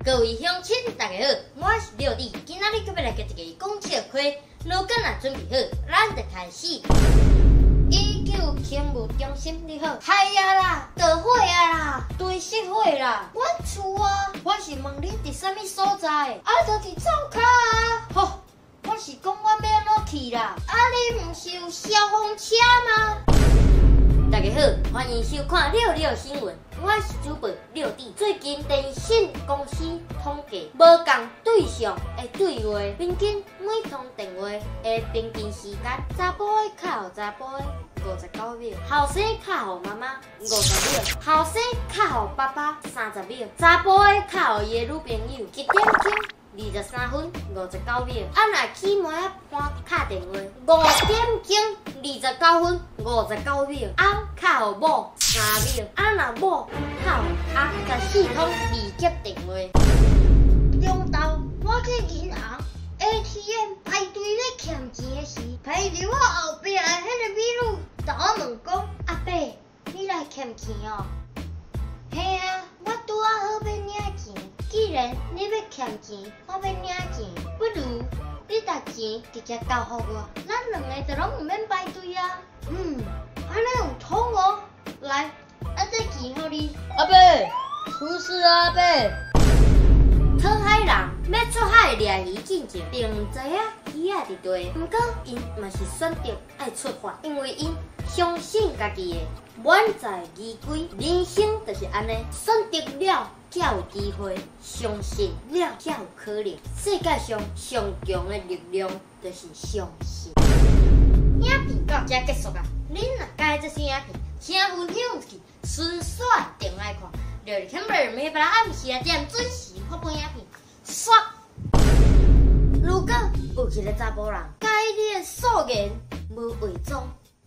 各位鄉親，大家好，我是六弟，今仔日閣欲來共大家講笑話，如果若準備好，咱就開始。195中心，你好，係啊啦，著火啊啦，堆熄火啦，阮厝啊，我是問你佇啥物所在？啊，就佇灶跤啊。吼，我是講阮欲按怎去啦？啊，你毋是有消防車嗎？大家好，歡迎收看六六新聞，我是主播六弟。最近電信公司統計，無仝對象的對話，平均每通電話的平均時間，查埔的敲予查埔的59秒，後生敲予媽媽50秒，後生敲予爸爸30秒，查埔的敲予伊的女朋友1點鐘23分59秒。啊，若起妹仔盤敲電話，5點鐘29分59秒，翁敲予某3秒，啊，若某敲予翁14通未接電話。中晝我去銀行 ATM 排隊咧還錢的時，排佇我後壁的彼个美女，共我問講：阿伯，你來還錢哦？嘿啊，我拄仔好欲領錢。既然你欲還錢，我欲領錢，不如你共錢直接交予我，咱兩个就攏毋免排隊啊。嗯，按呢有通哦。來，啊這錢予你。阿伯，出事啊，阿伯！討海人欲出海掠魚進前，並毋知影魚仔佇佗，毋過𪜶嘛是選擇愛出發，因為𪜶相信家己的滿載而歸。人生就是按呢，選擇了才有機會，相信了才有可能。世界上上強的力量就是相信。影片到這結束啊！恁若佮意這支影片，請分享出去，順紲訂來看。六日每晡暗時6點準時發布影片。煞！如果有一个查埔人，佮你的素顏無化妝，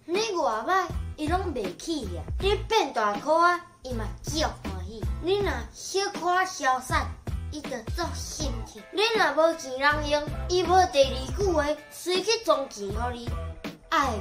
你偌䆀伊攏袂起啊！你變大箍仔，伊嘛足歡喜。你若小可痟散，伊就足心疼。你若無錢通用，伊無第二句話，隨去裝錢予你。愛。